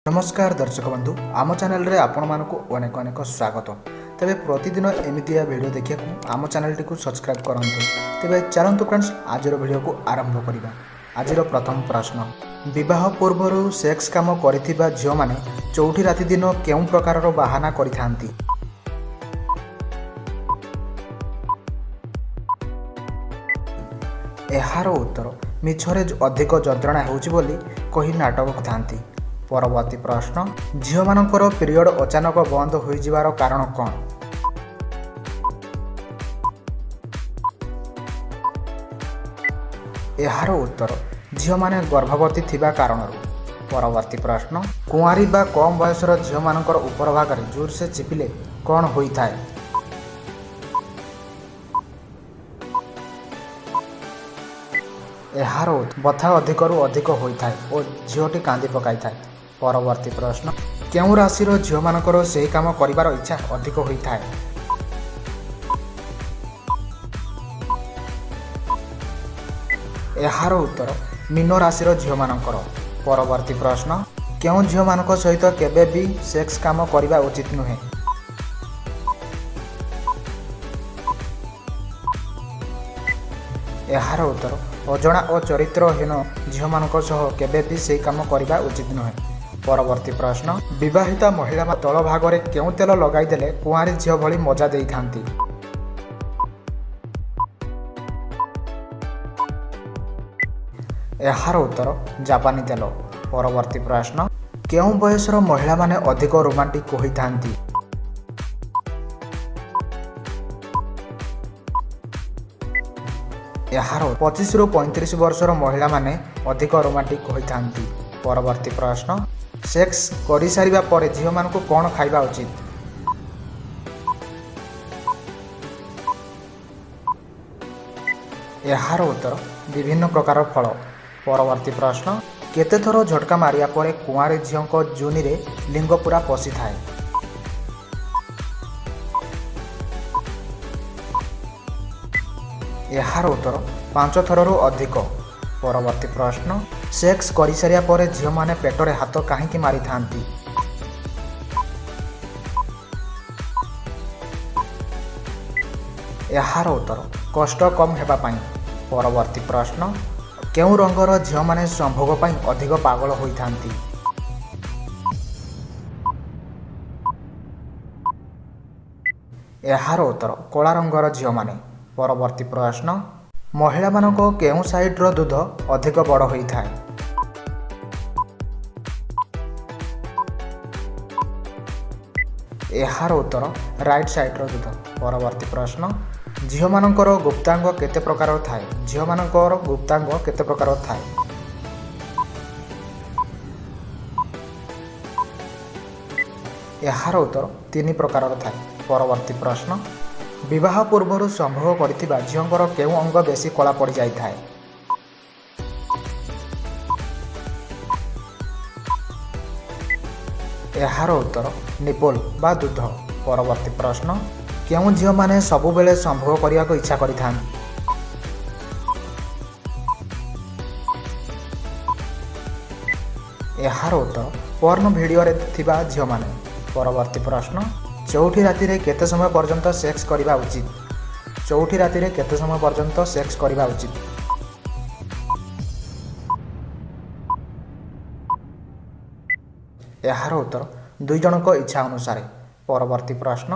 ନମସ୍କାର ଦର୍ଶକ ବନ୍ଧୁ, ଆମ ଚ୍ୟାନେଲରେ ଆପଣମାନଙ୍କୁ ଅନେକ ଅନେକ ସ୍ୱାଗତ। ତେବେ ପ୍ରତିଦିନ ଏମିତିଆ ଭିଡ଼ିଓ ଦେଖିବାକୁ ଆମ ଚ୍ୟାନେଲଟିକୁ ସବସ୍କ୍ରାଇବ୍ କରନ୍ତୁ। ତେବେ ଚାଲନ୍ତୁ ଫ୍ରେଣ୍ଡସ୍, ଆଜିର ଭିଡ଼ିଓକୁ ଆରମ୍ଭ କରିବା। ଆଜିର ପ୍ରଥମ ପ୍ରଶ୍ନ, ବିବାହ ପୂର୍ବରୁ ସେକ୍ସ କାମ କରିଥିବା ଝିଅମାନେ ଚଉଠି ରାତି ଦିନ କେଉଁ ପ୍ରକାରର ବାହାନା କରିଥାନ୍ତି? ଏହାର ଉତ୍ତର, ମିଛରେ ଅଧିକ ଯନ୍ତ୍ରଣା ହେଉଛି ବୋଲି କହି ନାଟକ କରିଥାନ୍ତି। ପରବର୍ତ୍ତୀ ପ୍ରଶ୍ନ, ଝିଅମାନଙ୍କର ପିରିୟଡ଼ ଅଚାନକ ବନ୍ଦ ହୋଇଯିବାର କାରଣ କ'ଣ? ଏହାର ଉତ୍ତର, ଝିଅମାନେ ଗର୍ଭବତୀ ଥିବା କାରଣରୁ। ପରବର୍ତ୍ତୀ ପ୍ରଶ୍ନ, କୁଆଁରୀ ବା କମ୍ ବୟସର ଝିଅମାନଙ୍କର ଉପର ଭାଗରେ ଜୋରସେ ଚିପିଲେ କ'ଣ ହୋଇଥାଏ? ଏହାର ବଥା ଅଧିକରୁ ଅଧିକ ହୋଇଥାଏ ଓ ଝିଅଟି କାନ୍ଦି ପକାଇଥାଏ। ପରବର୍ତ୍ତୀ ପ୍ରଶ୍ନ, କେଉଁ ରାଶିର ଝିଅମାନଙ୍କର ସେହି କାମ କରିବାର ଇଚ୍ଛା ଅଧିକ ହୋଇଥାଏ? ଏହାର ଉତ୍ତର, ମୀନ ରାଶିର ଝିଅମାନଙ୍କର। ପରବର୍ତ୍ତୀ ପ୍ରଶ୍ନ, କେଉଁ ଝିଅମାନଙ୍କ ସହିତ କେବେ ବି ସେକ୍ସ କାମ କରିବା ଉଚିତ ନୁହେଁ? ଏହାର ଉତ୍ତର, ଅଜଣା ଓ ଚରିତ୍ରହୀନ ଝିଅମାନଙ୍କ ସହ କେବେ ବି ସେହି କାମ କରିବା ଉଚିତ ନୁହେଁ। ପରବର୍ତ୍ତୀ ପ୍ରଶ୍ନ, ବିବାହିତା ମହିଳା ତଳ ଭାଗରେ କେଉଁ ତେଲ ଲଗାଇଦେଲେ କୁଆଁରୀ ଝିଅ ଭଳି ମଜା ଦେଇଥାନ୍ତି? ଏହାର ଉତ୍ତର, ଜାପାନୀ ତେଲ। ପରବର୍ତ୍ତୀ ପ୍ରଶ୍ନ, କେଉଁ ବୟସର ମହିଳାମାନେ ଅଧିକ ରୋମାଣ୍ଟିକ୍ ହୋଇଥାନ୍ତି? ଏହାର 25ରୁ 35 ବର୍ଷର ମହିଳାମାନେ ଅଧିକ ରୋମାଣ୍ଟିକ୍ ହୋଇଥାନ୍ତି। ପରବର୍ତ୍ତୀ ପ୍ରଶ୍ନ, ସେକ୍ସ କରିସାରିବା ପରେ ଝିଅମାନଙ୍କୁ କ'ଣ ଖାଇବା ଉଚିତ? ଏହାର ଉତ୍ତର, ବିଭିନ୍ନ ପ୍ରକାର ଫଳ। ପରବର୍ତ୍ତୀ ପ୍ରଶ୍ନ, କେତେଥର ଝଟକା ମାରିବା ପରେ କୁଆଁରୀ ଝିଅଙ୍କ ଯୋନିରେ ଲିଙ୍ଗ ପୂରା ପଶିଥାଏ? ଏହାର ଉତ୍ତର, 5 ଥରରୁ ଅଧିକ। ପରବର୍ତ୍ତୀ ପ୍ରଶ୍ନ, ସେକ୍ସ କରିସାରିବା ପରେ ଝିଅମାନେ ପେଟରେ ହାତ କାହିଁକି ମାରିଥାନ୍ତି? ଏହାର ଉତ୍ତର, କଷ୍ଟ କମ୍ ହେବା ପାଇଁ। ପରବର୍ତ୍ତୀ ପ୍ରଶ୍ନ, କେଉଁ ରଙ୍ଗର ଝିଅମାନେ ସମ୍ଭୋଗ ପାଇଁ ଅଧିକ ପାଗଳ ହୋଇଥାନ୍ତି? ଏହାର ଉତ୍ତର, କଳା ରଙ୍ଗର ଝିଅମାନେ। ପରବର୍ତ୍ତୀ ପ୍ରଶ୍ନ, ମହିଳାମାନଙ୍କ କେଉଁ ସାଇଡ଼ର ଦୁଧ ଅଧିକ ବଡ଼ ହୋଇଥାଏ? ଏହାର ଉତ୍ତର, ରାଇଟ୍ ସାଇଡ଼ର ଦୁଧ। ପରବର୍ତ୍ତୀ ପ୍ରଶ୍ନ, ଝିଅମାନଙ୍କର ଗୁପ୍ତାଙ୍ଗ କେତେ ପ୍ରକାରର ଥାଏ? ଝିଅମାନଙ୍କର ଗୁପ୍ତାଙ୍ଗ କେତେ ପ୍ରକାରର ଥାଏ? ଏହାର ଉତ୍ତର, ତିନି ପ୍ରକାରର ଥାଏ। ପରବର୍ତ୍ତୀ ପ୍ରଶ୍ନ, ବିବାହ ପୂର୍ବରୁ ସମ୍ଭୋଗ କରିଥିବା ଝିଅଙ୍କର କେଉଁ ଅଙ୍ଗ ବେଶୀ କଳା ପଡ଼ିଯାଇଥାଏ? ଏହାର ଉତ୍ତର, ନିପଲ ବା ଦୁଧ। ପରବର୍ତ୍ତୀ ପ୍ରଶ୍ନ, କେଉଁ ଝିଅମାନେ ସବୁବେଳେ ସମ୍ଭୋଗ କରିବାକୁ ଇଚ୍ଛା କରିଥାନ୍ତି? ଏହାର ଉତ୍ତର, ପର୍ନ ଭିଡ଼ିଓରେ ଥିବା ଝିଅମାନେ। ପରବର୍ତ୍ତୀ ପ୍ରଶ୍ନ, ଚଉଠି ରାତିରେ କେତେ ସମୟ ପର୍ଯ୍ୟନ୍ତ ସେକ୍ସ କରିବା ଉଚିତ? ଚଉଠି ରାତିରେ କେତେ ସମୟ ପର୍ଯ୍ୟନ୍ତ ସେକ୍ସ କରିବା ଉଚିତ? ଏହାର ଉତ୍ତର, ଦୁଇ ଜଣଙ୍କ ଇଚ୍ଛା ଅନୁସାରେ। ପରବର୍ତ୍ତୀ ପ୍ରଶ୍ନ,